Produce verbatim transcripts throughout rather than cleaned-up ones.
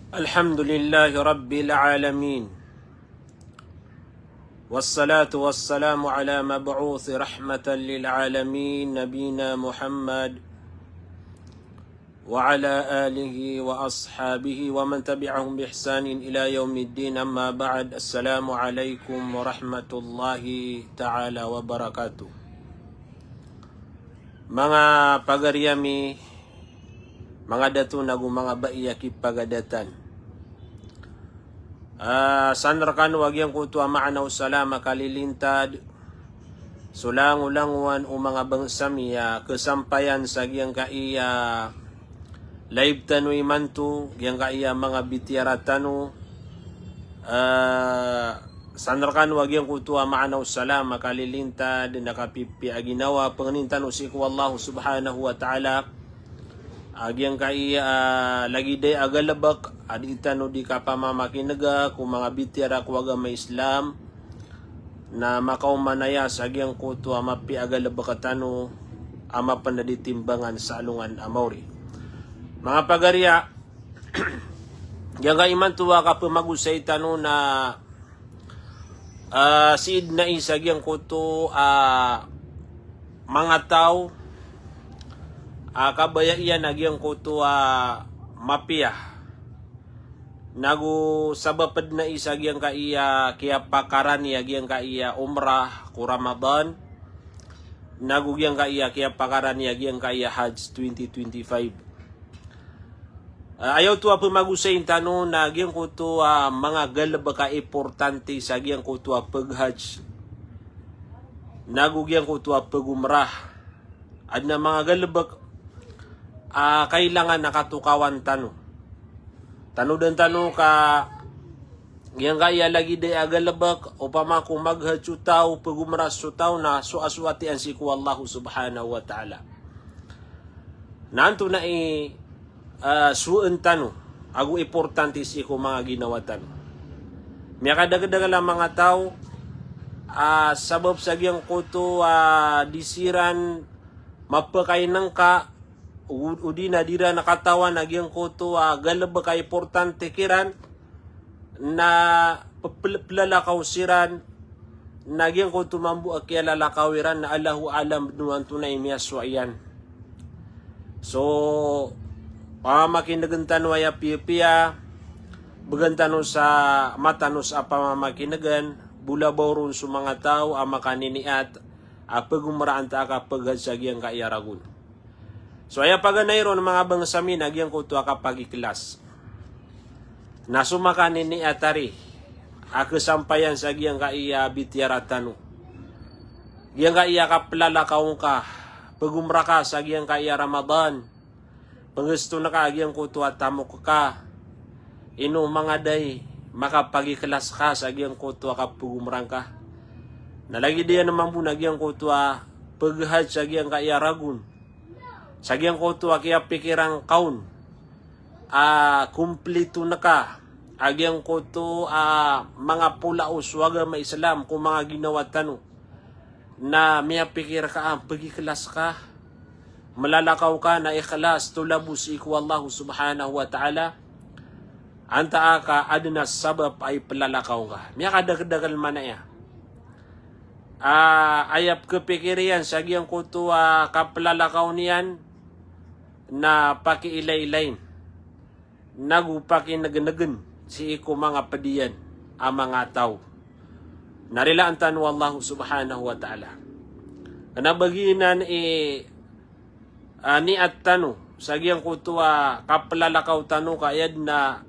الحمد لله رب العالمين. والصلاة والسلام على مبعوث رحمة للعالمين نبينا محمد وعلى آله وأصحابه ومن تبعهم بإحسان إلى يوم الدين. أما بعد. السلام عليكم ورحمة الله تعالى وبركاته. Manga pagari ami, manga dato nago manga bai a kipagadatan. Ah, san rekano a giyangkoto a maana o salam a kalilintad so langolangowan o manga bangsa mi a kesampayan sa giyangkai a live tano imanto, giyangkai a manga bitiyara tano. Ah, san rekano a giyangkoto a maana o salam a kalilintad na kapipiya a ginawa, pangnin tano sii ko Allah subhanahu wa ta'ala a giyangkai a lagid aya a galebek a dii tano di kapamamakinega ko manga bitiyara ko agama Islam, na makaoma aya sa giyangkoto a mapiya a galebek tano a mapenda di timbangan sa alongan a maori. Manga pagari a, giyangkai imanto a kapemagosay tano na Ah, sii dn ai sa giyangkoto a manga taw a kabaya iyan a giyangkoto a mapiya. Nago sabap dn ai sa giyangkai a kiyapakarani a giyangkai a umrah ko Ramadan. Nago giyangkai a kiyapakarani a giyangkai a Hajj twenty twenty-five. Ah, aya oto a pemagosayin tano na giyangkoto a manga galebek a importante sa giyangkoto a peghajj nago giyangkoto a pegumrah. Adn a manga galebek a kailangan a katokawan tano. Tanodan tano ka giyangkaya lagid aya a galebek, opama ko maghajj so taw, pegumrah so taw, na soasoat iyan sii ko Allah subhanahu wa ta'ala. Na antonaa i, ah, soaan tano ago importante sii ko manga ginawa tano. Miyakadakdakl a manga taw a sabap sa giyangkoto a di siran mapakainengka, o, odi na di iran katawan a giyangkoto a galebek a importante kiran, na pepel-, pelalakaw siran, na giyangkoto mambo a kiyalalakaw iran na Allahu a'lam bno antonaa i miyasowa iyan. So, pamamakinegen tano aya piyapiya, began tano sa matanos a pamamakinegen, bo labaw ron so manga taw a makaniniat a pegumrah antaa ka peghajj sa giyangkaya ragon. So aya paganay ron manga bangsa mi na giyangkoto a kapagikhlas. Na so makaniniat ari a kesampayan sa giyangkaya bitiyara tano, giyangkaya kaplalakaw ngka, pegumrah ka sa giyangkaya Ramadan, pengestona ka a giyangkoto a tamok ka, ino manga day makapagikhlas ka sa giyangkoto a kapegumrah ngka. Na lagid iyan mambo na giyangkoto a peghajj sa giyangkaya ragon, sa giyangkoto a kiyapikiran ka on a komplito ngka a giyangkoto a manga pola o so agama Islam ko manga ginawa tano, na miyapikir ka a pegikhlas ka, melalakaw ka na ikhlas, tolabo sii ko Allah subhanahu wa ta'ala, antaa ka aden a sabap a ipelalakaw ngka. Miyakadakdakl manaya a, aya pekepikir iyan sa giyangkoto a kaplalakaw niyan na pakiilaylayin, nago pakinegenegen sii ko manga ped iyan a manga taw. Na rilaan tano o Allah subhanahu wa ta'ala. Kena ba giyanan i ah, niyat tano sa giyangkoto a kaplalakaw tano ka aya den a,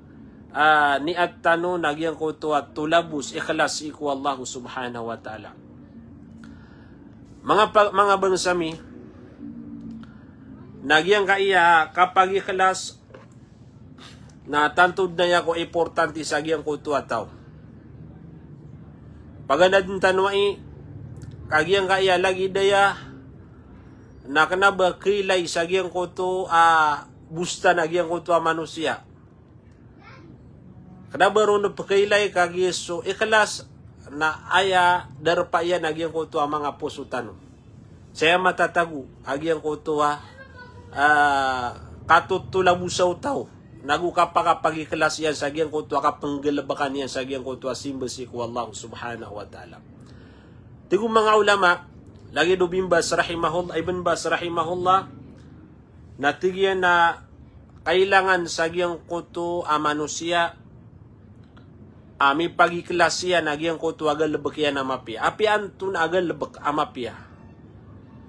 ah, niyat tano na giyangkoto a tolabos, ikhlas sii ko Allah subhanahu wa ta'ala. Manga pa-, manga bangsa mi, na giyangkaya kapagikhlas na tanto den aya ko importante sa giyangkoto a taw. Paganad den tano ai, ka giyangkaya lagid aya na kena ba kailay sa giyangkoto a bostan a giyangkoto a manosiya. Kena ba ron pekeilay ka giya so ikhlas na aya darpa iyan a giyangkoto a manga poso tano. Saya matatago a giyangkoto a, ah, katotolabosa o taw. nago kapakapagiklas iyan sa giyangkoto a kapenggalebeka niyan sa giyangkoto a simba sii ko Allah subhanahu wa ta'ala. Tig o manga ulama, lagid o Bin Baz rahimahullah, Ibn Baz rahimahullah, na tig iyan a kailangan sa giyangkoto a manosiya a mipagiklas iyan a giyangkoto a galebek iyan a mapiya. Apiya antonaa a galebek a mapiya?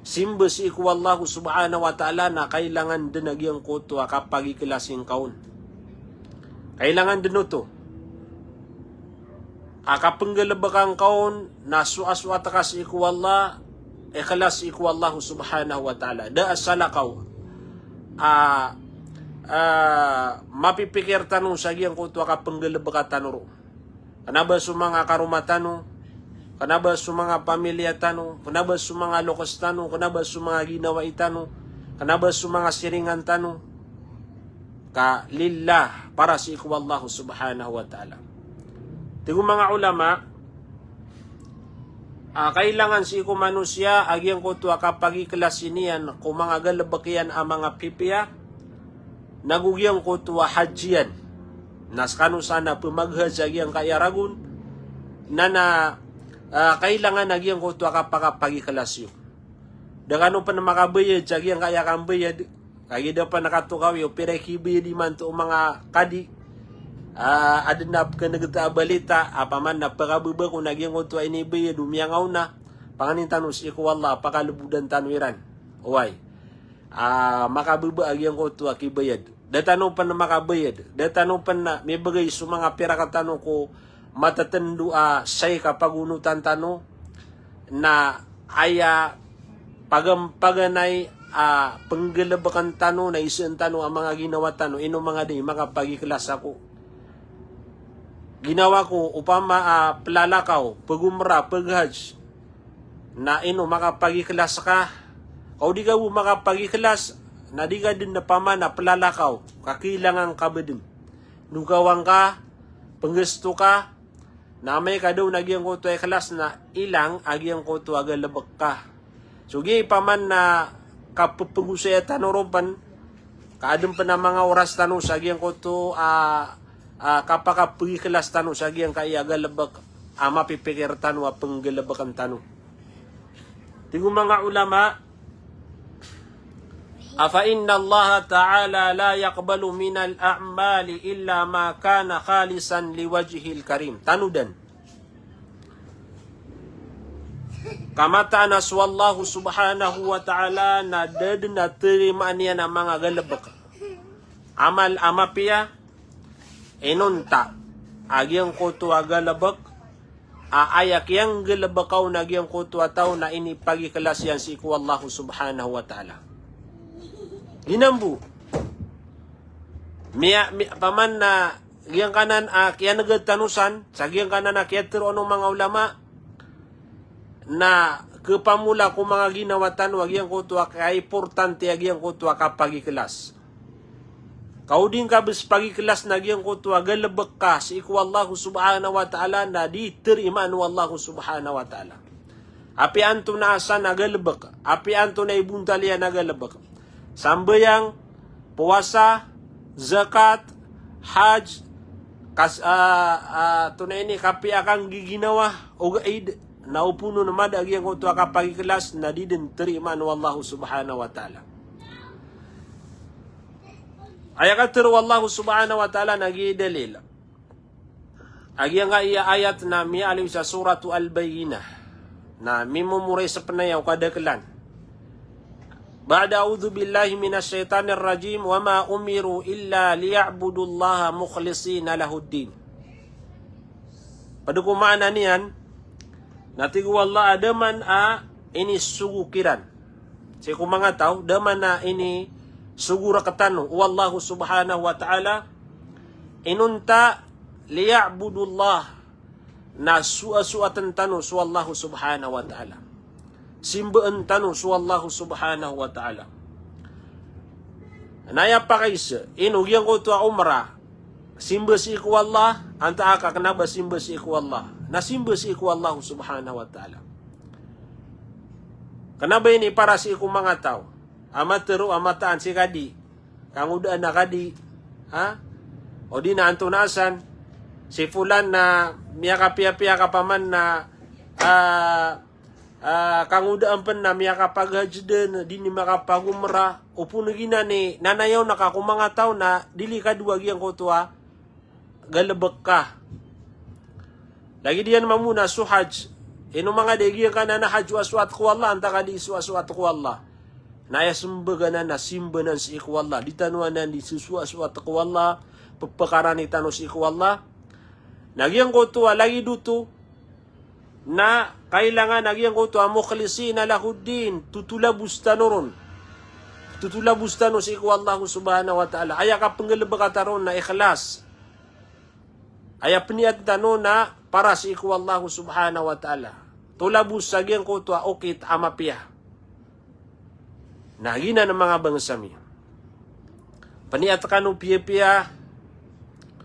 Simba sii ko Allah subhanahu wa ta'ala na kailangan den a giyangkoto a kapagiklas ingka on. Kailangan den oto a kapenggalebeka ngka on na soasoat ka sii ko Allah, ikhlas sii ko Allah subhanahu wa ta'ala. Da a salakaw a, a, mapipikir tano sa giyangkoto a kapenggalebeka tano ron. Kena ba so manga karoma tano, kena ba so manga pamilya tano, kena ba so manga lokes tano, kena ba so manga ginawai tano, kena ba so manga siringan tano, ka lillah, para sii ko Allah subhanahu wa ta'ala. Tig o manga ulama, a, kailangan sii ko manosiya a giyangkoto a kapagiklas iyan ko manga galebek iyan a manga pipiya, nago giyangkoto a hajj iyan. Na sekano san a pemaghajj a giyangkaya ragon, na na, a, kailangan a giyangkoto a kapakapagiklas iyo. Da kano pen makabayad sa giyangkaya kambayad, kagiya da pen katokawi o pira i kibayad imanto o manga kadi. A, aden a pekeneget a balita, apiya man na pekabebako na giyangkoto a inibayad o miyangaona, pangnin tano sii ko Allah a pakalebodan tano iran. Oway. A, makabeba a giyangkoto a kibayad. Da tano pen makabayad. Da tano pen na mibegay so manga pirak tano ko matetendo a say kapagonotan tano, na aya pagam-, paganay a penggalebeken tano na iseen tano a manga ginawa tano, ino manga di makapagiklas ako. Ginawa ko opama a pelalakaw, pegomra, peghajj, na ino makapagiklas ka. Ka o di ka bo makapagiklas, na di ka den opama na pelalakaw, ka kailangan ka bo den. Nogawan ka, penggasto ka, na amay ka da on a giyangkoto a ikhlas na ilang a giyangkoto a galebek ka. So giya opama na kapepegosaya tano ron pen, ka aden pen a manga oras tano sa giyangkoto a, a, kapakapagiklas tano sa giyangkaya galebek a mapipikir tano a penggalebeken tano. Tig o manga ulama, a, fa inna Allah ta'ala la yaqbalu minal a'mali illa ma kana khalisan liwajhihil karim. Tanodan. Ka mataan a so Allah subhanahu wa ta'ala na da den a terimaan iyan a manga galebek, amal a mapiya, inonta a giyangkoto a galebek a aya kiyanggalebeka on a giyangkoto a taw na inipagiklas iyan sii ko Allah subhanahu wa ta'ala. Giyanan bo. Miya, mi, opama na giyangkanan a kiyaneged tano san, sa giyangkanan a kiyateroon o manga ulama, na kepamolaa ko manga ginawa tano a giyangkoto a kaimportante a giyangkoto a kapagiklas. Ka o di ngka bes pagiklas na giyangkoto a galebek ka sii ko Allah subhanahu wa ta'ala na di terimaan o Allah subhanahu wa ta'ala. Apiya antonaa san a galebek, apiya antonaa i bontal iyan a galebek. Sambayang, powasa, zakat, hajj, kas-, a, a, antonaa ini, kapiya a kanggiginawa, ogaid, na o poon on mada a giyangkoto a kapagiklas na di den terimaan o Allah subhanahu wa ta'ala. Aya katero o Allah subhanahu wa ta'ala na giya i dalil a giyangkaya ayat na miyaaloy sa Suratu Al-Bayyinah. Na mimomoray sa penaya o kadakelan. Ba'da a'udhu billahi minash shaitanir rajim, wa ma umiru illa liya'budullaha mukhlisina lahuddin. Ped ko maana niyan, na tig o Allah a da man a inisogo kiran sii ko manga taw, da man a inisogo rektano o Allah subhanahu wa ta'ala, inonta liya'budullah, na soasoaten tano so Allah subhanahu wa ta'ala. Simbaan tano so Allah subhanahu wa ta'ala. Na aya pakaiza, ino giyangkoto a umrah, simba sii ko Allah, antaa ka kena ba simba sii ko Allah. Na simba sii ko Allah subhanahu wa ta'ala. Kena ba ini para sii ko manga taw a matero a mataan si kadi, kangodaan a kadi, Ha? O di na antonaa san, si fulan na miyakapiyapiya ka paman na, ah, ah, kangodaan pen na miyakapag-hajj den, di ni makapag-umrah, opama giyanan i, nanayaw na ka ko manga taw na delikado a giyangkoto a galebek ka. Lagid iyan mambo na so hajj. Ino manga di giyangkanan a hajj o asoat ko Allah, antaa ka di so asoat ko Allah. Na aya sembagan anan na simba anan sii ko Allah. Di tano anan di sesoasoat ko Allah, pepekarani tano sii ko Allah. Na giyangkoto a lagid oto, na kailangan a giyangkoto a mukhlisina lahuddin, totolabos tano ron. Totolabos tano sii ko Allah subhanahu wa ta'ala. Aya kapenggalebeka tano ron na ikhlas. Aya peniyaten tano na para sii ko Allah subhanahu wa ta'ala. Tolabos sa giyangkoto a okit a mapiya. Na giyanan manga bangsa mi. Peniyat kano piyapiya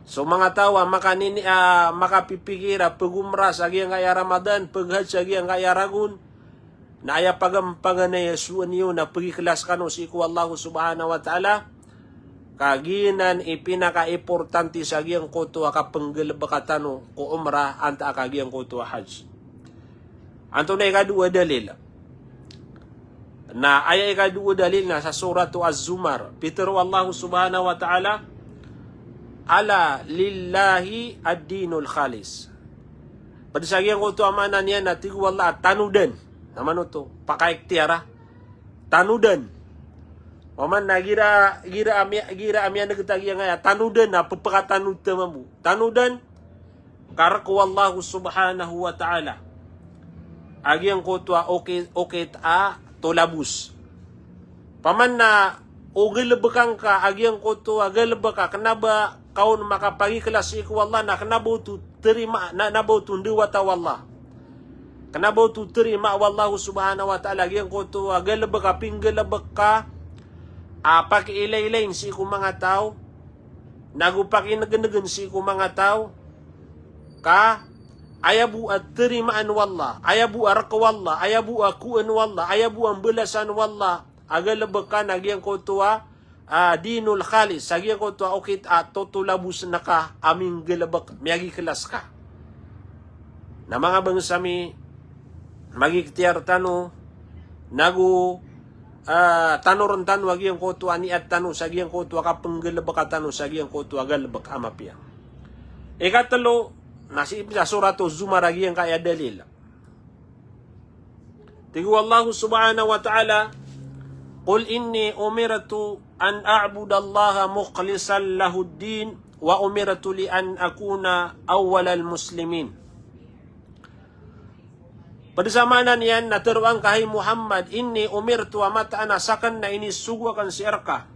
so manga taw a makanini, a makapipikir a pegumrah sa giyangkaya Ramadan, peghajj sa giyangkaya ragon. Na aya pagampanganay a soan iyo na pegikhlas kano sii ko Allah subhanahu wa ta'ala. Ka giyanan i pinakaimportante sa giyangkoto a kapenggalebeka tano ko umrah antaa ka giyangkoto a hajj. Antonaa i ikadowa a dalil? Na aya ikadowa a dalil na sa Suratu Az-Zumar. Pitero o Allah subhanahu wa ta'ala, "Ala lillahi ad-dinul khalis." Ped sa giyangkoto a maana niyan na tig o Allah a tanodan. Na mano oto, pakaikhtiyara. Tanodan. Opama na igira, igira a miya, igira a miyaneg ta giyangkaya tanodan na pepekatanod ta mambo. Tanodan, ka rek o Allah subhanahu wa ta'ala a giyangkoto a okit, okit a tolabos. Opama na o galebeka ngka a giyangkoto a galebek a kena ba ka on makapagikhlas sii ko Allah, na kena ba oto terima, na, na ba oto ndewata o Allah. Kena ba oto terima o Allah subhanahu wa ta'ala a giyangkoto a galebek a pinggalebek ka a pakiilaylayin sii ko manga taw, nago pakinegenegen sii ko manga taw, ka aya bo a terimaan o Allah, aya bo a rek o Allah, aya bo a koen o Allah, aya bo a mbalasan o Allah a galebek ka na giyangkoto a, a, dinul khalis, sa giyangkoto a okit a totolabosen ka a minggalebek, miyagikhlas ka. Na manga bangsa mi, magikhtiyar tano, nago, ah, tanoren tano a giyangkoto a niyat tano sa giyangkoto a kapenggalebeka tano sa giyangkoto a galebek a mapiya. Ikatelo, na sii sa Suratu Zumar a giyangkaya dalil. Tig o Allah subhanahu wa ta'ala, "Qul inni umirtu an a'budallaha mukhlishan lahud-din wa umirtu li an akuna awwalal muslimin." Ped sa maana niyan na teroang ka hay Muhammad, "Inni umirtu," a mataan a saken na inisogo aken sii reka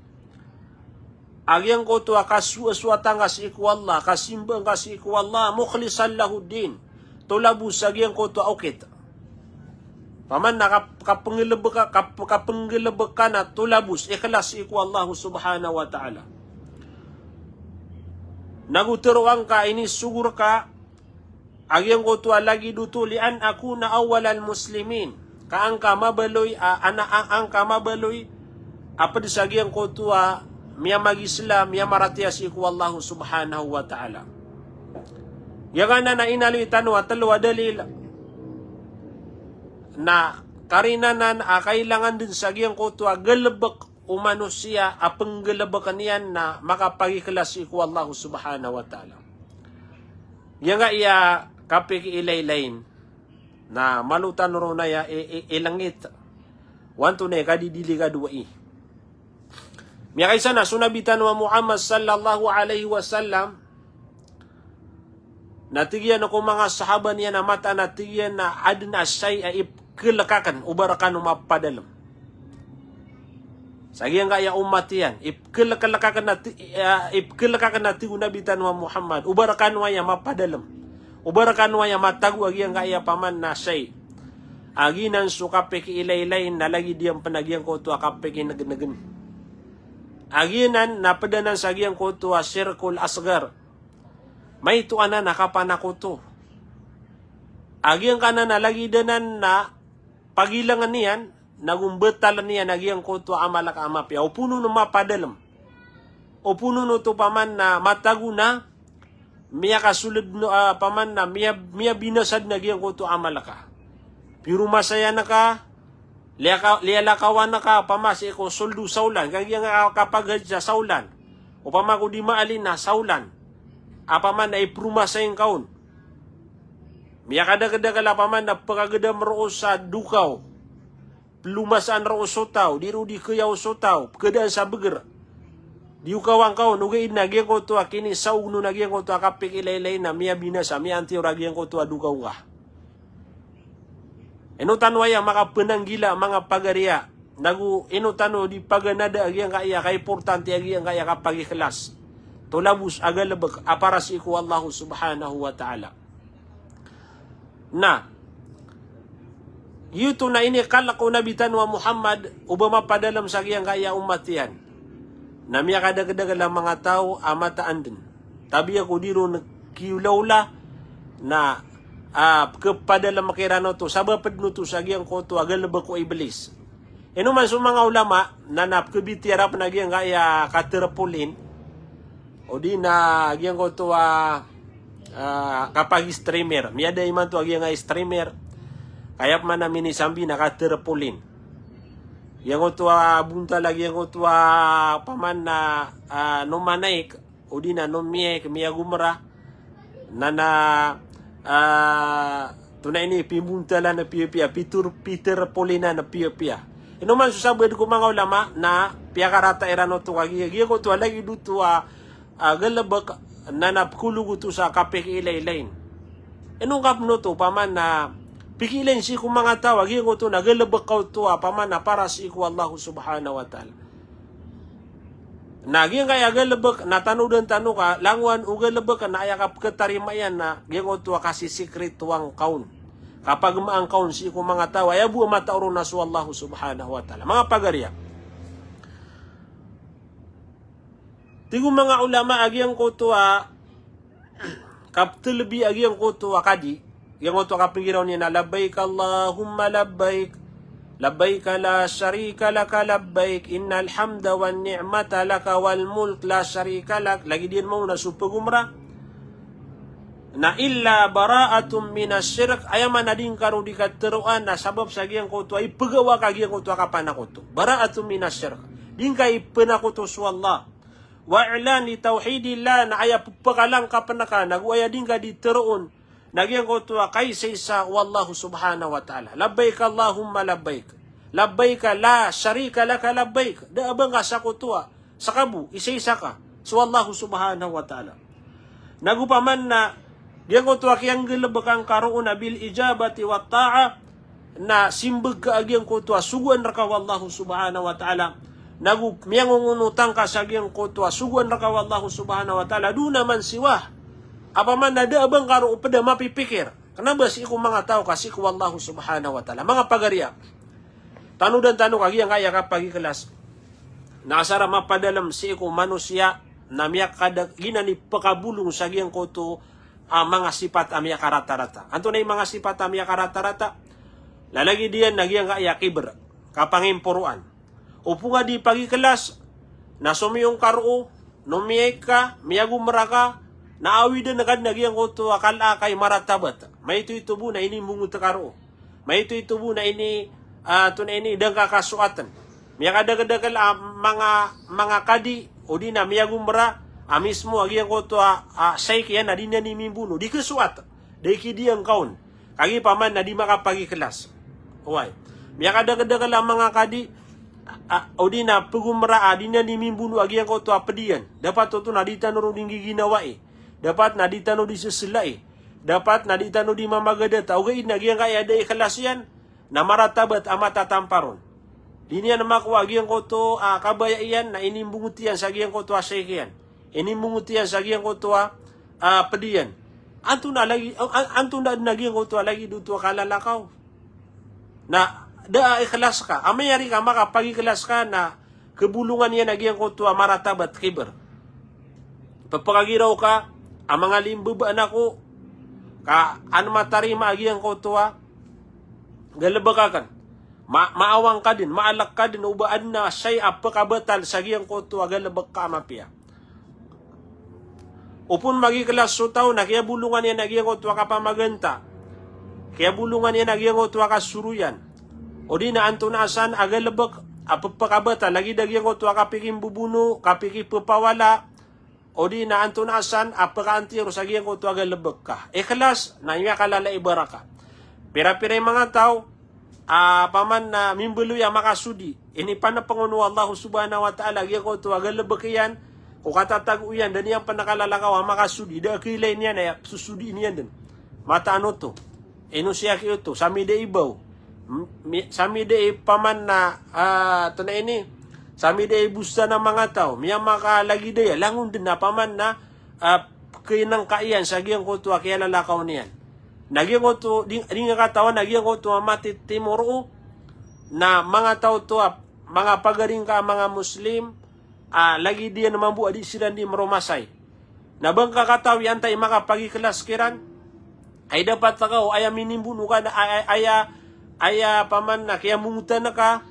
a giyangkoto a kasoasoat angka sii ko Allah, kasimba angka sii ko Allah, mukhlishan lahud-din. Tolabos sa giyangkoto a okit. Opama na kap-, kapenggalebek ka, kap-, kapenggalebek ka na tolabos, ikhlas sii ko Allah subhanahu wa ta'ala. Nago teroang ka inisogo reka a giyangkoto a lagid oto, "Li an akuna awwalal muslimin." Ka angka mabaloy a, ana, a, angka mabaloy a ped sa giyangkoto a miyamag-Islam, miyamaratiyaya sii ko Allah subhanahu wa ta'ala. Giyangkanan a inaloy tano a telo a dalil na karinanan a kailangan den sa giyangkoto a galebek o manosiya a penggalebeken iyan na makapagikhlas sii ko Allah subhanahu wa ta'ala. Giyangkaya kapikiilaylayin na malo tano ron aya i, i, ilengit. Wanto na ika di delikado ai. Miyakaisa na so Nabi tano a Muhammad sallallahu alaihi wasallam, na tig iyan ko manga sahaba niyan a mataan a tig iyan a aden a shay a ipkelek aken o ba rekano mapadalem. Sa giyangkaya ummat iyan, ipkelek, kelek aken a ti-, ah, ipkelek aken a tig o Nabi tano a Muhammad, o ba rekano aya mapadalem. O ba rekano aya matago a giyangkaya paman na shay. A giyanan so kapikiilaylayin na lagid iyan pen a giyangkoto a kapikinegenegen. A giyanan na ped anan sa giyangkoto a shirkul asghar. Maito anan a kapanakoto. A giyangkanan a lagid anan na pagilangen iyan, nago mbetalen iyan a giyangkoto a amal ka a mapiya. Opama na mapadalem. Opama oto paman na matago na, miyakasoled no, ah, paman na miya, miyabinasa den a giyangkoto a amal ka. Piromasayan ka, liyaka-, liyalakawan ka, opama sii ko soldo saolan, kagiya nga kapaghaji sa saolan. Opama ko di maalin na saolan. A paman na ipromasay ngka on. Miyakadakedakel a paman na pekagedam roo sa dokaw. Pelomasaan roo so taw, di roo di keyaw so taw, pekedaan sa beger. Di o kawan kaon, ogaid na giyangkoto a kinisaog on a giyangkoto a kapikilaylay na miyabinasa, miyantiyor a giyangkoto a dokaw ngka. Ino tano aya makapenanggila, manga pagariya, nago ino tano di paganada a giyangkaya kaimportante a giyangkaya kapagiklas. Tolabos a galebek a para sii ko Allahu Subhanahu wa Ta'ala. Na, giyoto na inikalek o Nabi tano a Muhammad, o ba mapadalem sa giyangkaya a omat iyan. Na miyakadakedakel a manga taw a mataan den. Tabiya ko di ron kiolaola, na, ah, kepadalem kiran oto, sabap den oto sa giyangkoto a galebek o Iblis. Ino man so manga ulama, na, na pekebitiara pen a giyangkaya katerepolin, o di na giyangkoto a, ah, kapag-streamer. Miyada imanto a giyangkaya streamer. Kaya paman a minisambi na katerepolin. Giyangkoto a bontal a giyangkoto a paman na, ah, no manaik, o di na no miyaik, miyagomera. Na na, ah, tona ini pimbontalan a piyapiya, pitur-, piterepolinan a piyapiya. Ino man so sabaad ko manga ulama na piyakarata iran oto kagiya, giyangkoto a lagid oto a, ah, galebek na na pekologoto sa kapikiilaylayin. Ino ngka pen oto, paman na pikiilayin sii ko manga taw a giyangkoto na galebek ka oto a paman na para sii ko Allahu Subhanahu wa Ta'ala. Na giyangkaya galebek na tanodan tano ka, langowan o galebek na aya kapeketarima iyan na giyangkoto a kasisikritowan ka on. Kapagemaan ka on sii ko manga taw, aya bo a mataoro na so Allahu Subhanahu wa Ta'ala. Manga pagariya. Tig o manga ulama a giyangkoto a kapetelebi a giyangkoto a kadi, giyangkoto a kapengiraw niyan a, "Labbaik Allahumma labbaik, labbaik la sharika laka labbaik, innal hamda wan ni'mata laka wal mulk la sharika lak," lagid iyan maona so pegomera. Na illa bara'atun minas shirk, aya maana di ngka ron di kateroan na sabap sa giyangkoto a ipegawa ka giyangkoto a kapanakoto. Bara'atun minas shirk. Di ngka ipenakoto so Allah. Wa i'lan li tawhidillah, na aya pepakalang ka pen ka, nago aya di ngka di teroon na giyangkoto a kaisaisa o Allahu Subhanahu wa Ta'ala. Labbaik Allahumma labbaik. Labbaik la sharika laka labbaik. Da a ba ngka sakotoa, seka bo, isaisa ka so Allahu Subhanahu wa Ta'ala. Nago paman na giyangkoto a kiyanggelebekan ka roo na bil ijabati wat ta'ah, na simbeg ka a giyangkoto a sogoan reka o Allahu Subhanahu wa Ta'ala. Nago miyangongonotang ka sa giyangkoto a sogoan reka o Allahu Subhanahu wa Ta'ala, duna man siwah. Apiya man na da a ba ngka roo ped a mapipikir. Kena ba sii ko manga taw ka sii ko Allahu Subhanahu wa Ta'ala. Manga pagariya. Tanodan tano ka giyangkaya kapagiklas. Na asar a mapadalem sii ko manosiya, na miyakada-, giyanan i pekabolong sa giyangkoto a manga sipat a miyakaratarata. Antonaa i manga sipat a miyakaratarata? Lalagid iyan na giyangkaya kibr, kapangimporoan. Opama di pagiklas, na somiyong ka roo, no miyaik ka, miyagomera ka, na awiden ka den a giyangkoto a kala a kay maratabat. Maito-ito bo na inimbongot ka roo. Maito-ito bo na ini, ah, antonaa ini, da ngka kasoaten. Miyakadakedakel a manga, manga kadi, o di na miyagomera, a mismo a giyangkoto a, a, shaykh iyan a di niyan imimbono, di kesoat, da ikidiyang ka on. Kagiya paman na di makapagiklas. Oway. Miyakadakedakel a manga kadi, a, o di na pegomera a di niyan imimbono a giyangkoto a ped iyan. Dapat oto na di tano ron di nggiginawai. Dapat na di tano di seselai. Dapat na di tano di mamagadata. Ogaid na giyangkaya da iklas iyan, na maratabat a matatampar on. Di niyan makowa a giyangkoto a kabaya iyan, na inimbongot iyan sa giyangkoto a shaykh iyan. Inimbongot iyan sa giyangkoto a, a, ped iyan. Antonaa lagi, an-, antonaa den a giyangkoto a lagid oto a kalalakaw. Na da a ikhlas ka, amay ari ka makapagiklas ka na kebolongan iyan a giyangkoto a maratabat, kibr. Pepakagiraw ka a manga limbebaan ako, ka an matarima a giyangkoto a galebek aken. Ma-, maawang ka den, maalek ka den, o ba aden a shay a pekabatal sa giyangkoto a galebek ka a mapiya. Opama magikilas so taw na kiyabolongan iyan a giyangkoto a kapamaganta. Kiyabolongan iyan a giyangkoto a kasoroyan. O di na antonaa san a galebek a pepekabata, lagid a giyangkoto a kapikimbobono, kapikipepawala, o di na antonaa san a pekaantiros a giyangkoto a galebek ka. Ikhlas, na miyakalala i baraka. Pira-pira i manga taw, a, paman na mimbaloy a makasodi. Inipanepeng on o Allah subhanahu wa ta'ala a giyangkoto a galebek iyan, ko katatago iyan, da niyan penakalala ka a makasodi, da a kailay niyan a sosodiin iyan den. Mataan oto. Ino siya ki oto, sa mida i baw. M-, mi-, sa mida i paman na, a, tona ini, sa mida i bosta na manga taw, miyamakalagid aya, langon den a paman na, a, kinangka iyan sa giyangkoto a kiyalalakaw niyan. Na giyangkoto, di, di nga katawan a giyangkoto a matitimoro, na manga taw to a, manga pagari ngka a manga Muslim, a, lagid iyan mambo a di siran di meromasay. Na ba ngka katawi antaa i makapagikhlas kiran? Ay dapat ka o aya minimbono ka na, ay, ay, aya, aya paman na kiyamongotan ka,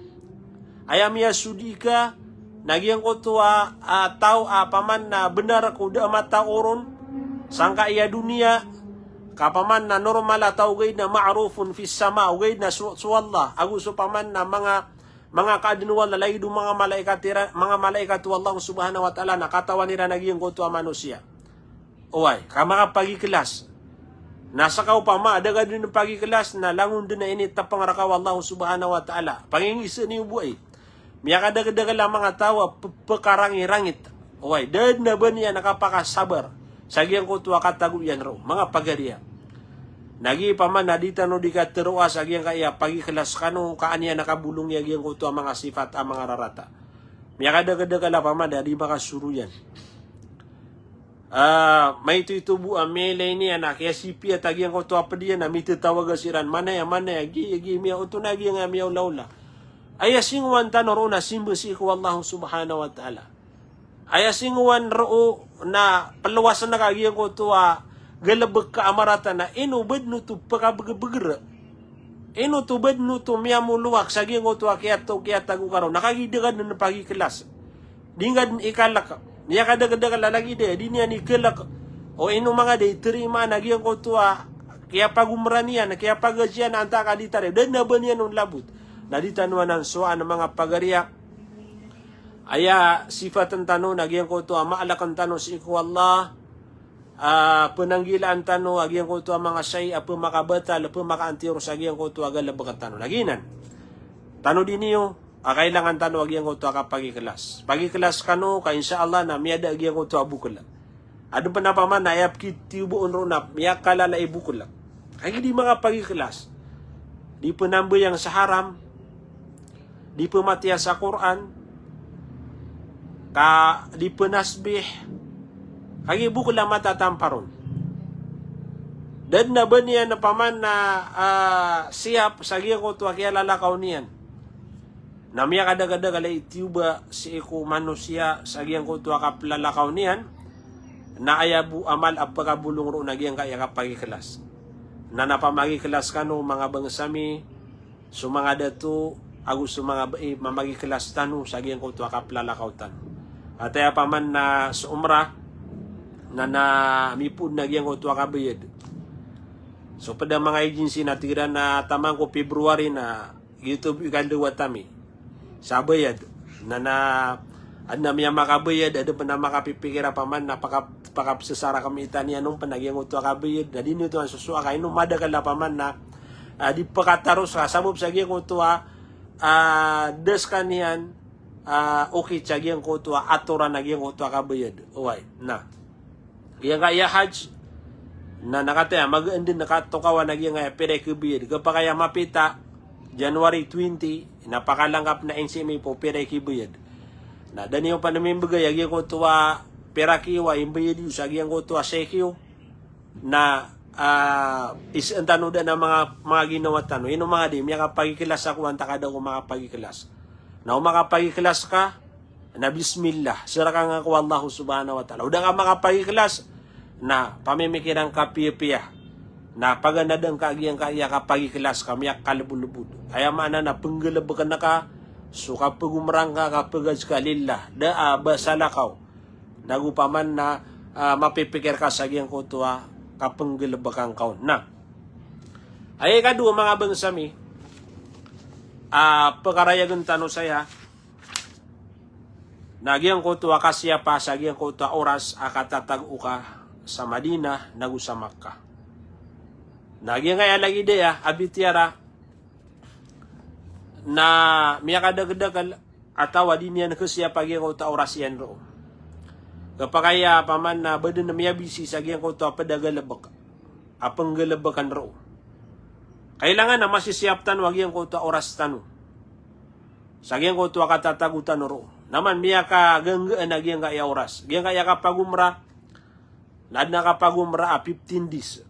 aya miyasodi ka, na giyangkoto a, a, taw a paman na benar ko da a mataoron, sangkai a doniya, ka paman na normal a taw ogaid na ma'rufun fis sama, ogaid na so, so Allah, ago so paman na manga manga kaadn o Allah, lagid o manga malaikat iran, manga malaikat o Allah subhanahu wa ta'ala, na katawan iran a giyangkoto a manosiya. Oway, ka makapagikhlas. Na seka opama, da ka den pagikhlas, na langon den a initepeng reka o Allah subhanahu wa ta'ala. Pangingiza niyo bo ai. Miyakadakdakl a manga taw a pe-, pekarangirangit. Oway, da den a ba niyan a kapakasabar sa giyangkoto a katago iyan roo, manga pagariya. Na giya paman na di tano di kateroa sa giyangkaya pagikhlas kano, ka an iyan a kabolong iyan giyangkoto a manga sifat a manga rarata. Miyakadakdakl a paman na di makasoroyan. A, maito-ito bo a miyailay niyan a kiyasipiyat a giyangkoto a ped iyan a mitatawaga siran, manaya, manaya, giya, giya, miyaoto na giyangkaya miyaolaola. Aya singowan tano roo na simba sii ko Allah subhanahu wa ta'ala. Aya singowan roo na pelowasen ka giyangkoto a galebek ka a marata na ino ba den oto pekabegebeger. Ino oto ba den oto miyamolowak sa giyangkoto a kiyatago, kiyatago ka roo. Na kagiya da ka den pagikhlas. Di ngka den ikalek. Miyakadakdakl a lagid aya, di niyan ikalek. O ino manga da iterimaan a giyangkoto a kiyapagomera niyan, kiyapagaziyan antaa ka di tariya. Da den a ba niyan on labot. Na di tano anan sowaan a manga pagariya. Aya sifaten tano na giyangkoto a maaleken tano sii ko Allah, a, penanggilaan tano a giyangkoto a manga shayi a pemakabatal, pemakaantiros a giyangkoto a galebek tano. Na giyanan. Tano di niyo, a kailangan tano a giyangkoto a kapagikhlas. Pagikhlas kano, ka insha Allah na miyada a giyangkoto a bokel. Aden pen a paman na aya pekitiyoba on roo na miyakalala i bokel. Kagiya di makapagikhlas. Di penambayang sa haram, di pematiya sa Qur'an, ka di penasbih, kagiya bokel a matatampar on. Da den a ba niyan a paman na, a, siyap sa giyangkoto a kiyalalakaw niyan. Na miyakadakdakl a itiyoba sii ko manosiya sa giyangkoto a kapelalakaw niyan, na aya bo amal a pekabolong roo na giyangkaya kapagikhlas. Na na pamagikhlas kano manga bangsa mi, so manga dato, ago so manga bai, mamagikhlas tano sa giyangkoto a kapelalakaw tano. Ataya paman na so umrah, na na mipoon a giyangkoto a kabayad. So ped a manga agency na tig iran na taman ko February na giyoto bo i kandawat ami sa bayad. Na na, aden a miyamakabayad, aden pen a makapipikir a paman na paka-, pakapesesar a kamiitan iyan on pen a giyangkoto a kabayad. Na di niyo oto sosowa ka ino madakl a paman na, a, di pekataros ka sabap sa giyangkoto a, a, da sekaniyan, a, okit sa giyangkoto a atoran a giyangkoto a kabayad. Oway, na. Giyangkaya hajj, na na kataya, magaan den a katokawan a giyangkaya pira i kabayad. Kapakay a mapita, January twenty, na pakalangkap na N C M A po pira i kabayad. Na da niyo pen mimbegay a giyangkoto a pira kiyo a imbayad iyo sa giyangkoto a shayi kiyo. Na, a, isaan tano den a manga, manga ginawa tano. Ino manga di, miyakapagikhlas ako antaa ka da ko makapagikhlas. Na o makapagikhlas ka, na bismillah, serahkan ka ko Allah subhanahu wa ta'ala. O da ka makapagikhlas, na pamimikiran ka piyapiya. Na paganadn ka a giyangkaya kapagikhlas ka, miyakalbolbod. Aya maana na penggalebeken ka so kapegomera ngka, kapegaz ka lillah. Da a ba salakaw. Nago paman na, ah, mapipikir ka sa giyangkoto a kapenggalebek angka on. Na aya ikadowa, manga bangsa mi, ah, pekarayagen tano saya, na giyangkoto a kasiyapa sa giyangkoto a oras a katatago ka sa Madinah nago sa Makkah. Na giyangkaya lagid aya a bitiyara na miyakadakedakel a taw a di niyan kasiyapa giyangkoto a oras iyan roo. Kapakaya paman na baden a miyabisi sa giyangkoto a ped a galebek a penggalebekan roo. Kailangan a masisiyap tano a giyangkoto a oras tano sa giyangkoto a katatago tano roo. Na man miyakaganggaan a giyangkaya oras. Giyangkaya kapagumrah, na aden a kapagumrah a fifteen days.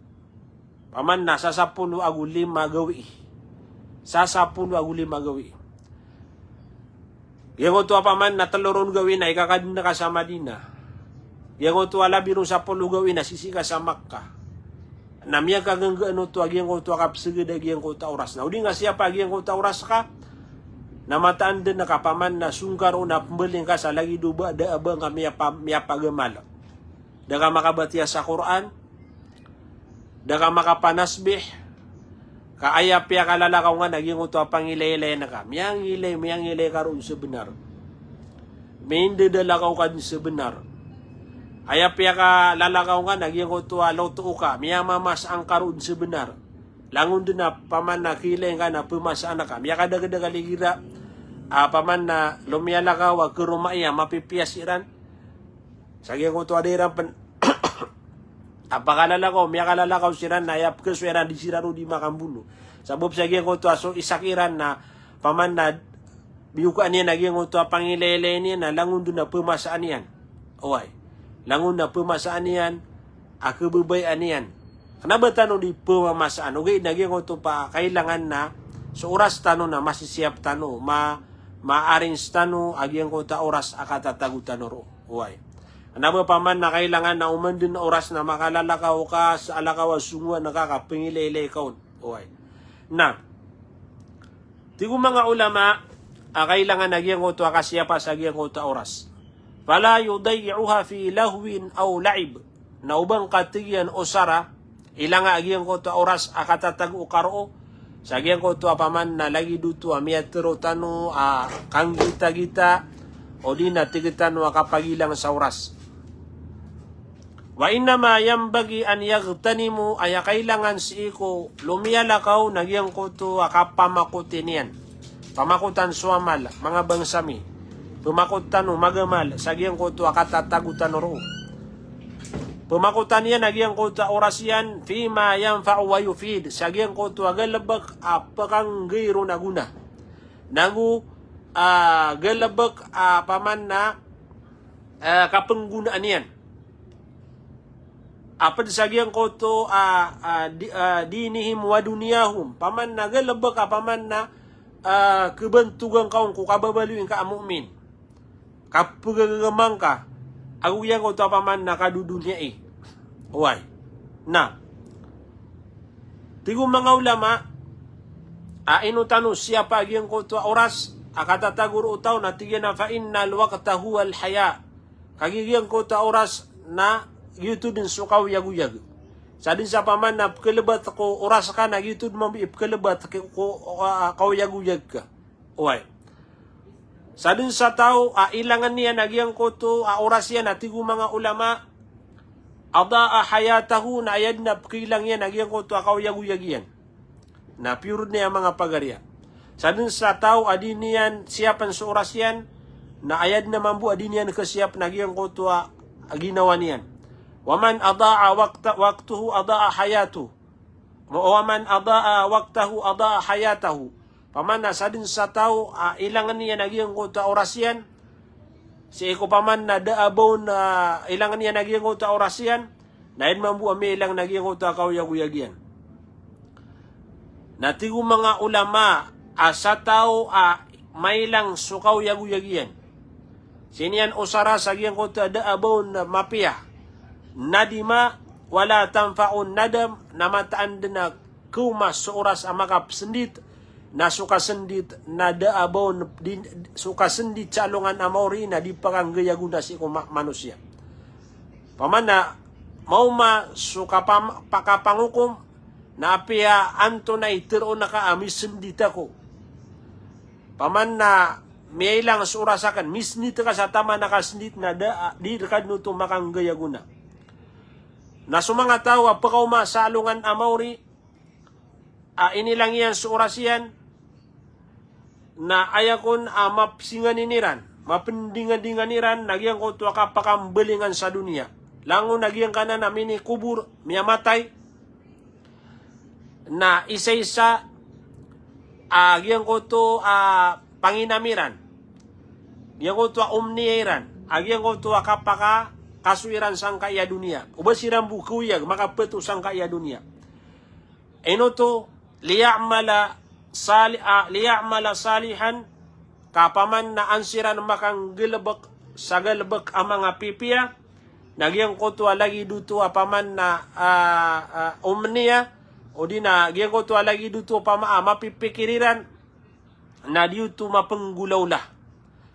Paman na sa sapolo ago lima gawii. Sa sapolo ago lima gawii. Giyangkoto a paman na telo ron gawii na ikakaden ka sa Madinah. Giyangkoto a labi ron sapolo gawii na sisii ka sa Makkah. Na miyakaganggaan oto a giyangkoto a kapeseged a giyangkoto a oras. Na o di nga siyapa a giyangkoto a oras ka, na mataan den ka paman na song ka roo na pembaling ka sa lagid o ba da a ba nga miyapa-, miyapagamal. Da ka makabatiya sa Qur'an, da ka makapanasbih, ka aya piyakalalakaw nga na giyangkoto a pangilaylayan ka. Miyangilay, miyangilay ka roo sebenar. Mindedalakaw ka den sebenar. Aya piyakalalakaw nga na giyangkoto a loto ka. Miyamamasaan ka roo den sebenar. Langon den a paman na kiilay nga na pemasaan ka. Miyakadakedakel igira a paman na lomiyalakaw a keroma iyan, mapipiya siran. Sa giyangkoto a da iran pen a pakalalakaw, miyakalalakaw siran na aya pekeso iran di siran o di makambolo. Sabap sa giyangkoto a so isa kiran na paman na biyokaan iyan a giyangkoto a pangilaylayan iyan na langon den a pemasaan iyan. Oway. Langon a pemasaan iyan a kebebayaan iyan. Kena ba tano di pemamasaan. Ogaid na giyangkoto pa kailangan na so oras tano na masisiyap tano, ma-, ma-arrange tano a giyangkoto a oras a katatago tano roo. Oway. Kena ba paman na kailangan na oman den a oras na makalalakaw ka sa alakaw a songowan ka, ka pengilaylay ka on. Oway. Na, tig o manga ulama a kailangan a giyangkoto a kasiyapa sa giyangkoto a oras. Fala yudayyi'uha fi lahwin aw la'ib. Na o ba ngka, tig iyan, osara, ilanga a giyangkoto a oras a katatago ka roo sa giyangkoto a paman na lagid oto a miyatero tano a kanggitagita, odi na tig tano a kapagilang sa oras. Wa innama yanbaghi an yaghtanimu, aya kailangan sii ko lomiyalakaw na giyangkoto a kapamakoti niyan. Pamakotan so amal, manga bangsa mi. Pemakot tano magamal sa giyangkoto a katatago tano roo. Pemakotan iyan a giyangkoto a oras iyan, fima yanfa'u wa yufid, sa giyangkoto a galebek a pekanggiron a gona. Nago, ah, galebek a paman na, ah, kapenggonaan iyan. A ped sa giyangkoto a, ah, di-, ah, dinihim wa dunyahum. Paman na galebek a paman na, ah, kebantogan ka on ko kababaloy ngka a mu'min. Kapegagagama ngka ago giyangkoto a paman na kadodoniyai. Oway. Na, tig o manga ulama a ino tano siyapa a giyangkoto a oras a katatago roo o taw, na tig iyan a fa innal waqta huwal haya. Kagiya giyangkoto a oras na giyoto den so kaoyagoyag. Sa den sa paman na pekelebat ko oras ka na giyoto den mambo i pekelebat ko, ko, ah, kaoyagoyag ka. Oway. Sa den sa taw a ilangan iyan a giyangkoto a oras iyan, a tig o manga ulama, ada'a hayatahu, na aya den a pekailang iyan a giyangkoto a kaoyagoyag iyan. Na piyorod niyan a manga pagariya. Sa den sa taw a di niyan siyapen so oras iyan, na aya den a mambo a di niyan kesiyapen a giyangkoto a ginawa niyan. Wa man ada'a waqta-, waqtahu ada'a hayatahu. Wa man ada'a waqtahu ada'a hayatahu. Paman na sa den sa taw a ilangan iyan a giyangkoto a oras iyan sii ko paman na da a ba on, ah, ilangan iyan a giyangkoto a oras iyan, na aya den mambo a miilang na giyangkoto a kaoyagoyag iyan. Na tig o manga ulama a sa taw a mailang so kaoyagoyag iyan sii niyan osara sa giyangkoto a da a ba on mapiya, nadima wala tanfa'un nadam, na mataan den a kawma so oras a makapesendit, na so kasendit na da a ba on di, so kasendit sa alongan a maori na di pakanggay a gona sii ko ma-, manosiya. Paman na maoma so kapam-, pa-, kapangokom na apiya antonaa i teroon ka a misendit ako. Paman na miyailang so oras aken, misendit ka sa taman a kasendit na da, di reka den oto makanggay a gona. Na so manga taw a pekaoma sa alongan a maori, a inilang iyan so oras iyan, na aya kon a mapsinganin iran, mapendingadingan iran, na giyangkoto a kapakambalingan sa doniya. Langon a giyangkanan a minikobor, miyamatay, na isaisa a giyangkoto a panginam iran, giyangkoto a omniya iran, a giyangkoto a kapakakaso iran sangkai a doniya. O ba siran bo kaoyag, makapeto sangkai a doniya. Ino oto, liya'mala sali-, ah, liya'mala salihan, ka paman na an siran makanggalebek sa galebek a manga pipiya, na giyangkoto a lagid oto a paman na, ah, ah, omniya, odi na giyangkoto a lagid oto a pama-, ah, mapipikir iran, na di oto mapenggolaola.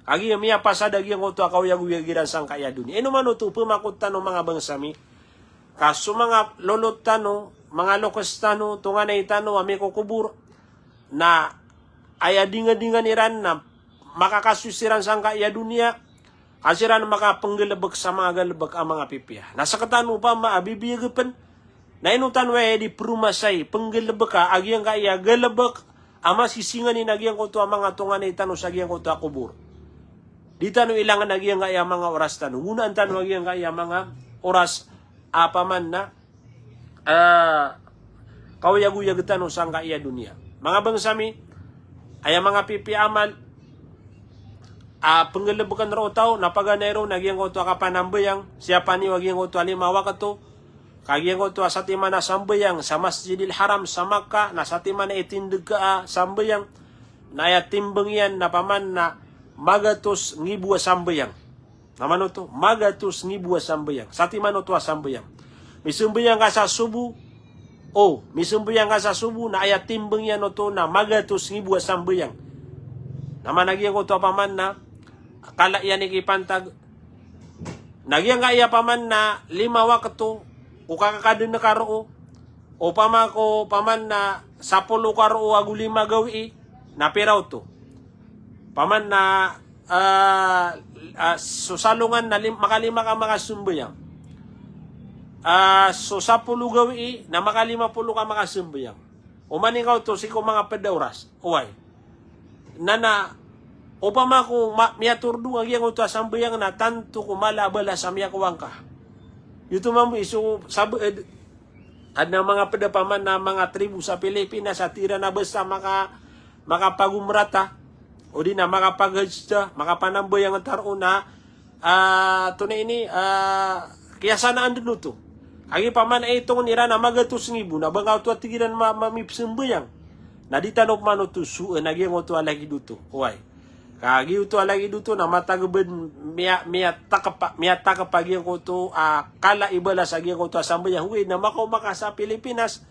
Kagiya miyapasad a giyangkoto a kaoyagoyag iran sangkai a doniya. Ino man oto pemakot tano manga bangsa mi, ka so manga lolot tano, manga lokes tano, tonganay tano a mikokobor, na aya dingadingan iran na makakaso siran sangkai a doniya, a siran makapenggalebek sa manga galebek a manga pipiya. Na sekatano opama a bibiyagepen, na ino tano aya di peromasay, penggalebeka a giyangkaya galebek a masisinganin a giyangkoto a manga tonganay tano sa giyangkoto a kobor. Di tano ilangan a giyangkaya manga oras tano. Gonaan tano a giyangkaya manga oras a paman na, ah, kaoyagoyag tano sangkai a doniya. Manga bangsa mi, aya manga pipiya a amal a penggalebeken roo o taw, na paganay roo na giyangkoto a kapanambayang, siyapa niyo a giyangkoto a lima wakto, ka giyangkoto a satiman a sambayang sa Masjidil Haram sa Makkah, na satiman a itindeg ka a sambayang, na aya timbeng iyan na paman na magatos ngibo a sambayang. Na mano oto, magatos ngibo a sambayang. Satiman oto a sambayang. Misambayang ka sa sobo, o, misambayang ka sa sobo, na aya timbeng iyan oto na magatos ngibo a sambayang. Na mana giyangkoto a paman na kala iyan i kipantag. Na giyangkaya paman na lima wakto, o kakakaden ka roo, opama ko paman na sapolo ka roo ago lima gawii, na pira oto? Paman na, ah, ah, so salongan na lim-, makalima ka makasambayang. Ah, so sapolo gawii na makalima polo ka makasambayang. Oman ingka oto sii ko manga ped a oras. Oway. Na na, opama ko ma-, miyatordo a giyangkoto a sambayang na tanto ko mala a balas a miyakowa ngka. Giyoto mambo i so sabaad, adn a manga ped a paman na manga tribo sa Pilipinas a tig iran a basta maka-, makapagomrata, odi na makapaghajj ta, makapanambayang ta roo na, ah, antonaa ini, ah, kiyasanaan den oto. Kagiya paman a itongen iran a magatos ngibo, na ba ngka oto a tig iran ma-, ma-, mipsambayang. Na di tano pman oto soen a giyangkoto a lagid oto. Oway. Ka giyoto a lagid oto na matageben miya-, miyatakep, miyatakep a giyangkoto a kala i balas a giyangkoto a sambayang. Ogaid na makaoma ka sa Pilipinas,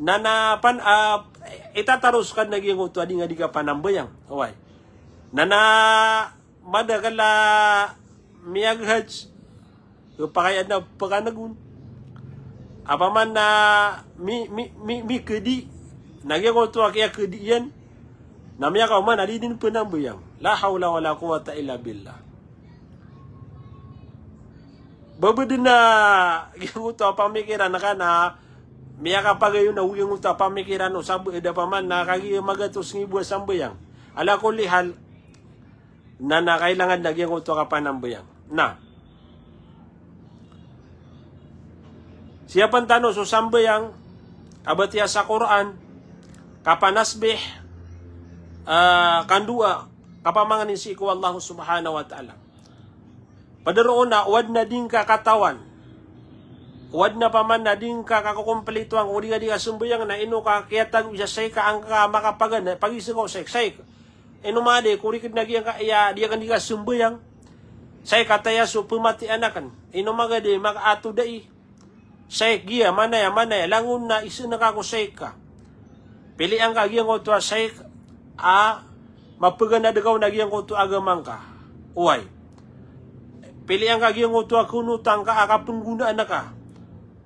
na na pan-, ah, itataros ka den a giyangkoto a di ngka di kapanambayang. Oway. Na na madakel a miyaghajj, pakay adn a pekaneg on. Apaman na mi-, mi-, mi-, mikedi, na giyangkoto a kiyakedi iyan, na miyakaoma na di den penambayang. La hawla wala quwwata illa billah. Ba ba den a giyangkoto a pamikiran ka na miyakapagayon a giyangkoto a pamikiran o sabaad a paman na kagiya magatos ngibo a sambayang. Ala kulli hal, na na kailangan a giyangkoto a kapanambayang. Na. Siyapen tano so sambayang a batiya sa Qur'an, kapanasbih, ah, kandoa, kapamangnin sii ko Allah Subhanahu wa Ta'ala. Ped roo na o adn a di ngka katawan, o adn a paman na di ngka kakokomplitoan ko di ka di kasambayang na ino ka kiyatago sa shaykh ka angka makapaganay, pagiza ka o shaykh, shaykh. Ino manga di, koriked na giyangkaya, di aken di kasambayang. Shaykh, kataya so pematian aken. Ino manga di, makaatodai. Shaykh, giya, manaya, manaya, langon na isaan ka ko shaykh ka. Pilian ka giyangkoto a shaykh a mapeganad ka on a giyangkoto a agama ngka. Oway. pilian ka giyangkoto a kunot angka a kapnggonaan ka.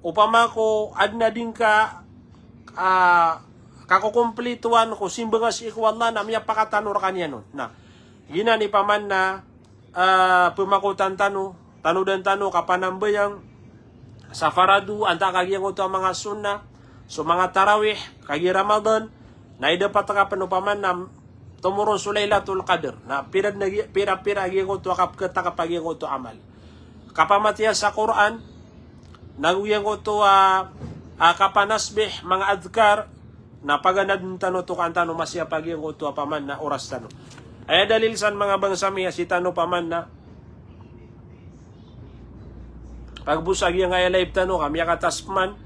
Opama ko adn a di ngka, ah, kakokomplitowan ko simba nga sii ko Allah na miyapakatano rkaniyan on. Na, giyanan i paman na, ah, pmakotan tano, tanodan tano kapanambayang sa farado, antaa ka giyangkoto a manga sunnah, so manga tarawih, kagiya Ramadan, na ida pat ka pn opama na tomoron so Lailatul Qadr. Na pira na gi-, pira-pira a giyangkoto a kapkhatakp a giyangkoto a amal. Kapamatiya sa Qur'an, nago giyangkoto a, a kapanasbih, manga adhkar, na paganadn tano, tokaan tano masiyap a giyangkoto a paman na oras tano. Aya dalil san manga bangsa mi a sii tano paman na pagbosa giyangkaya live tano, ka miyakatasp man,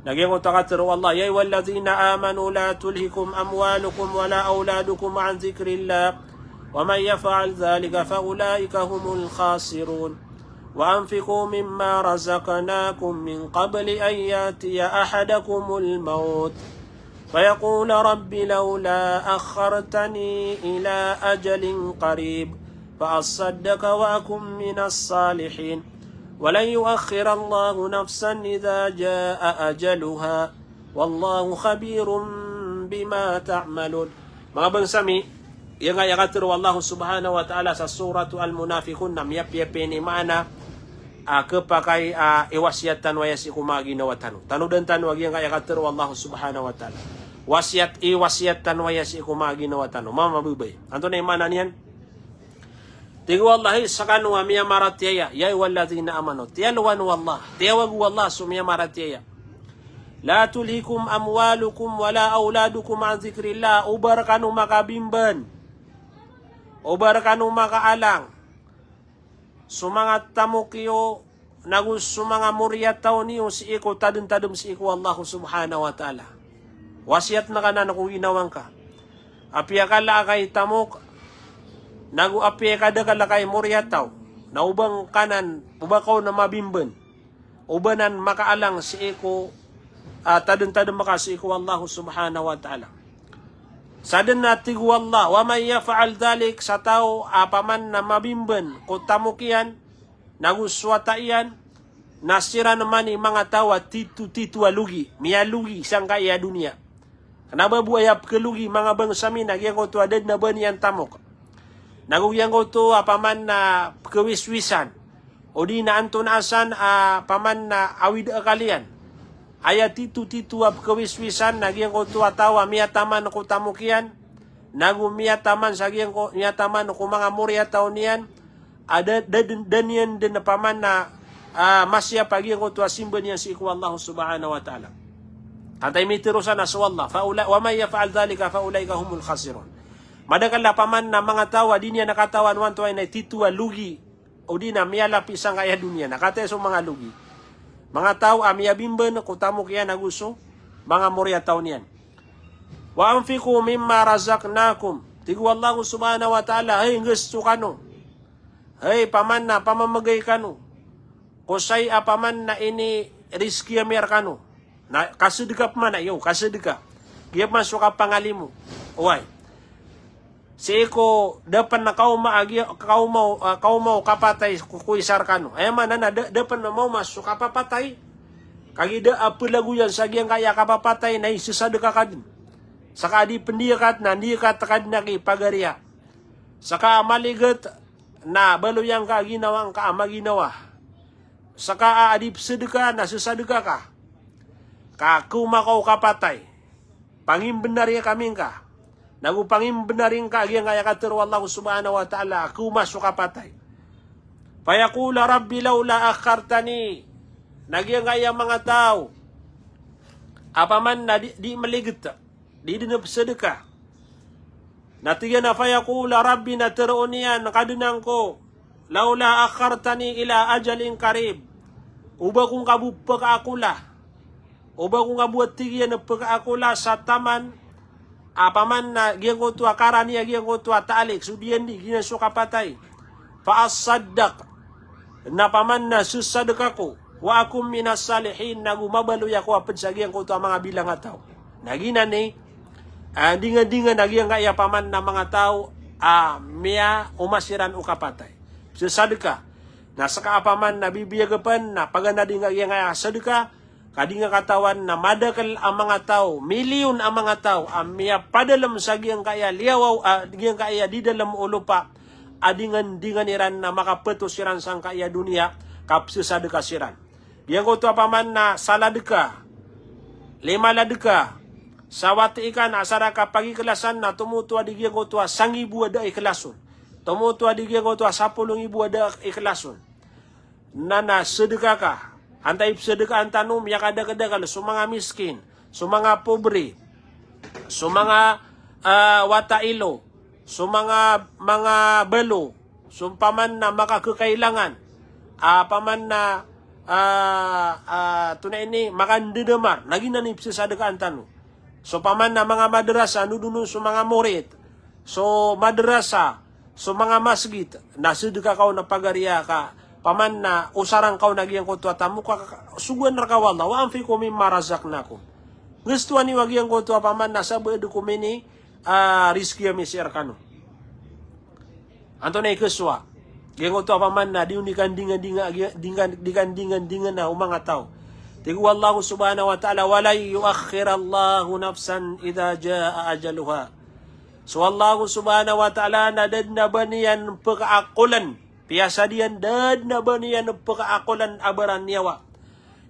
na giyangkoto a katharo o Allah, "Ya ayyuhalladhina amanu la tulhikum amwalukum wala awladukum an dhikrillah, wa man yaf'al dhalika fa ulaika humul khasirun. Wa anfiqu mimma razaqnakum min qabli an ya'tiya ahadakumul mawt, fa yaqula rabbi lawla akhartani ila ajalin qarib, fa assaddaqa wa akun minas salihin. Wa lan yu'akhkhirallahu nafsan idha jaa ajaluha. Wallahu khabirun bima ta'malun." Manga bangsa mi, giyangkaya katharo o Allah subhanahu wa ta'ala sa Suratu Al-Munafiqun na miyapiyapiya ini maana, ah, khapakay, ah, iwasiyat tano aya sii ko manga ginawa tano. Tanodan tano a giyangkaya katharo o Allah subhanahu wa ta'ala. Wasiyat, iwasiyat tano aya sii ko manga ginawa tano. Mama, mababaya. Antonaa i maana niyan? Tig o Allah, hay skano a miyamaratiyaya, ya ayyuhalladhina amanu. Tiyalowan o Allah, tiyawag o Allah so miyamaratiyaya. La tulhikum amwalukum wala awladukum an dhikrillah. Oba rkano makabimban, oba rkano makaalang so manga tamok iyo nago so manga moriyataw niyo sii ko tadmtadm sii ko Allah subhanahu wa ta'ala. Wasiyat ngka anan ko ginawa ngka. Apiya kala ka i tamok, nago apiya kadakl ka i moriyataw, na oba ngka anan, oba ka on mabimban, oba anan makaalang sii ko, ah, tadmtadm ka sii ko Allah subhanahu wa ta'ala. Sadn na tig o Allah, wa man yaf'al dhalik, sa taw a paman na mabimban ko tamok iyan, nago so wata iyan, na siran man i manga taw a titotito a logi, miyalogi sangkaya doniya. Kna ba bo aya pkhalogi, manga bangsa mi, na giyangkoto a da dn a ba niyan tamok, nago giyangkoto a paman na pkhawiswisan, odi na antonaa san a paman na awid a akal iyan. Aya titotito a pkhawiswisan na giyangkoto a taw a miyataman ko tamok iyan, nago miyataman sa giyangko-, miyataman ko manga moriyataw niyan, a da, da, da niyan dn paman na, ah, masiyap a giyangkoto a simba niyan sii ko Allah subhanahu wa ta'ala. Antaa i mitharo san a so Allah, fa ula-, wa man yaf'al dhalika fa ulaika humul khasirun. Madakl a paman na manga taw a di niyan katawan o antonaa i tito a logi, odi na miyalapi sangkaya doniya, na kataya so manga logi. Manga taw a miyabimban ko tamok iyan nago so manga moriyataw niyan. Wa anfiqu mimma razaqnakum. Tig o Allah subhanahu wa ta'ala, hay, nggasto kano. Hay, paman na pamamagay kano ko saya a paman na inirizki ami rkano. Na kasadka pman, iyo, kasadka. Giya pman so kapangalimo. Oway. Sii ko da pn kaoma a giya, kaoma o, ah, kaoma o kapatay ko, ko isa rkano. Aya maana na da, da pn maoma so kapapatay. Kagiya da a plagoyan sa giyangkaya kapapatay na isasadka ka dn. Ska a di pn diyakat na diyakat ka dn a kipagariya. Ska a maligat na baloyan ka a ginawa ngka a maginawa. Ska a di psadka na sasadka ka. Ka kaoma ka o kapatay, pangimbnari kami ngka. Nago pangimbnari ngka a giyangkaya katharo o Allah subhanahu wa ta'ala, kaoma so kapatay. Fayaqula rabbi lawla akhartani. Na giyangkaya manga taw a paman na di, di maligat, di dn psadka. Na tig iyan a fayaqula rabbi, na tharoon iyan, Kadnan ko, lawla akhartani ila ajalin qarib. Oba ko ngka bo pkaakola. Oba ko ngka bo, a tig iyan, pkaakola sa taman a paman na giyangkoto a karani a giyangkoto a taalik, so diyandi, giyanan so kapatay. Fa asaddaq, na paman na sasadka ako, wa akun minas salihin, nago mabaloy ako a pd sa giyangkoto a manga bilangataw. Na giyanan i, ah, dingandingan a giyangkaya paman na manga taw a miyaoma siran o kapatay. Sasadka. Na seka a paman na bibiyag pen na paganad ingka giyangkaya sadeka, ka di ngka katawan na madakel a manga taw, miliyon a manga taw a miyapadalem sa giyangkaya liyawaw, ah, giyangkaya di dalem o lopa, a di ngan, di ngan iran na makapeto siran sangkaya doniya, ka pesesadeka siran. Giyangkoto a paman na saladeka, lima ladeka, sawat ikan asar a kapagikelasan na tomoto a di giyangkoto a sangibo a da ikelason. Tomoto a di giyangkoto a sapolo ngibo a da ikelason. Na na sedeka ka. Antaa i pesedekaan tano, miyakadakedakel so manga miskin, so manga pobre, so manga, ah, wata ilo, so manga, manga balo, so paman na makakekailangan, ah, paman na, ah, ah, tonaa ini, makandedemar, na giyanan i pesesadekaan tano. So paman na manga madrasa, nodonon so manga morit, so madrasa, so manga masgit, na sedeka ka on a pagariya ka, paman na osarang ka on a giyangkoto a tamok ka, ka, sogoan reka o Allah, "Wa anfiqu mimma razaqnakum." Ngestoan iyo a giyangkoto a paman na sabaad ko mini, ah, rizki ami sii rekano. Antonaa i kesowa? Giyangkoto a paman na di on di kandingandinga, di kan, di kandingandinga na o manga taw. Tig o Allah subhanahu wa ta'ala, "Wa lan yu'akhkhirallahu nafsan idha jaa ajaluha." So Allah subhanahu wa ta'ala na da den a ba niyan pekaakolen. Piyasad iyan, da den a ba niyan pekaakolen a baraniyawa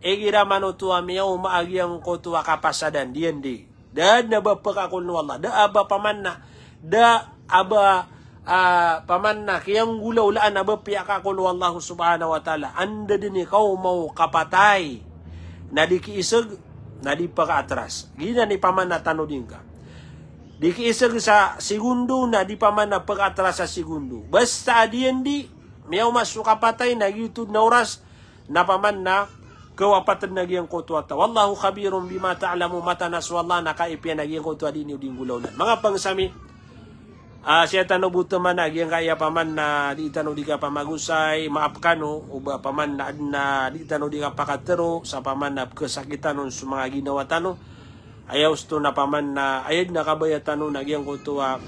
igira manoto a miyaoma a giyangkoto a kapasadan, di andi. Da den a ba pekaakolen o Allah. Da a ba paman na, da a ba, ah, paman na kiyanggolawlaan a ba piyakaakol o Allah subhanahu wa ta'ala. Anda den i kaoma o kapatay na di kiiseg, na di pekaatras. Giyanan i paman na tanodi ngka. Di kiiseg sa segundo na di paman na pekaatras sa segundo. Basta a di andi, miyaoma so kapatay na giyoto den a oras, na paman na kewapaten a giyangkoto a taw. Wallahu khabirun bima ta'lamun, mataan a so Allah na kaipiya na giyangkoto a di niyo di nggolawlaan. Manga pangsa mi, ah, sii tano bo teman a giyangkaya paman na di tano di kapamagosay, maap kano, o ba paman na aden a di tano di kapakatero, sa paman na pekesakitan on so manga ginawa tano. Aya osto na paman na, aya den a kabaya tano na giyangkoto a,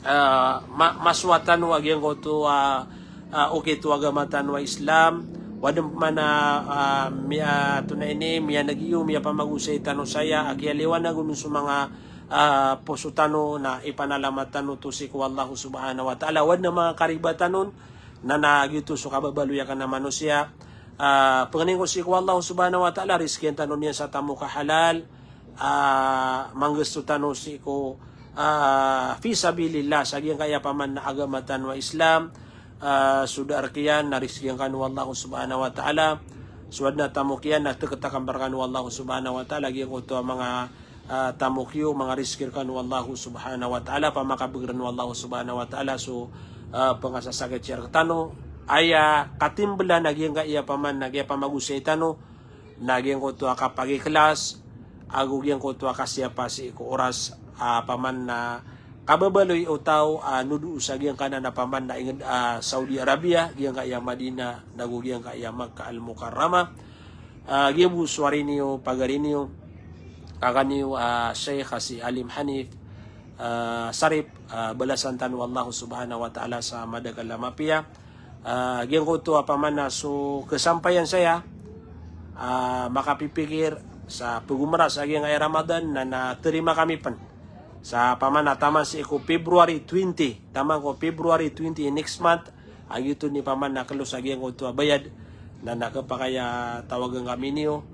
ah, ma-, masowa tano a giyangkoto a, ah, okit o agama tano a Islam. Wa den paman a, ah, miya-, tonaa ini, miyaneg iyo, miyapamagosay tano saya, a kiyaliwanag on so manga, ah, poso tano na ipanalamat tano oto sii ko Allah subhanahu wa ta'ala. Wa den a manga karibatan on, na, na giyoto so kababaloy akn a manosiya. Ah, pangnin ko sii ko Allah subhanahu wa ta'ala, rizkian tano niyan sa tamok a halal, ah, manggesto tano sii ko, ah, fi sabilillah, sa giyangkaya paman na agama tano a Islam, ah, so da a rk iyan na rizkian kano o Allah subhanahu wa ta'ala, so aden a tamok iyan na teketakan ba rkano o Allah subhanahu wa ta'ala, giyangkoto a manga, ah, tamok iyo, manga rizki rkano o Allah subhanahu wa ta'ala, pamakabegr o Allah subhanahu wa ta'ala so, ah, pengasasakit siya rektano. Aya katimbelan a giyangkaya paman na giyapamagosay tano, na giyangkoto a kapagikhlas, ago giyangkoto a kasiyapa sii ko oras, ah, paman na kababaloy o taw, ah, nodo sa giyangkanan a paman na inged, ah, Saudi Arabia, giyangkaya Madinah, nago giyangkaya Makkah Al-Mukarramah. Ah, giya bo so ari niyo, pagari niyo, kaka niyo, ah, Sheikh a si Alim Hanif, ah, Sharif, ah, balasan tano o Allah subhanahu wa ta'ala sa madakel a mapiya. Ah, giyangkoto a paman na so kesampayan saya, ah, makapipikir sa pegomeras a giyangkaya Ramadan na, na terima kami pen. Sa paman na taman sii ko February twenty, taman ko February twenty next month, a giyoto i paman na kelo sa giyangkoto a bayad, na, na kepakay a tawagen kami niyo.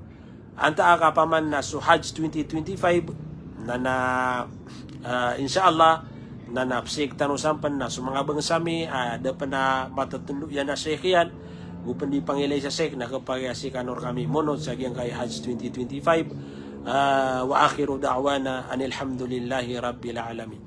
Antaa ka paman na so Hajj twenty twenty-five, na, na, ah, insha Allah, na, na psik tano sampen na so manga bangsa mi, ah, da pen a matetendo iyan a Sheikh iyan, go pen di pangilay sa Sheikh, na kepakay a sii kano rkami monot sa giyangkaya Hajj twenty twenty-five. Ah, wa akhiru da'wana anil hamdulillahi rabbil alamin.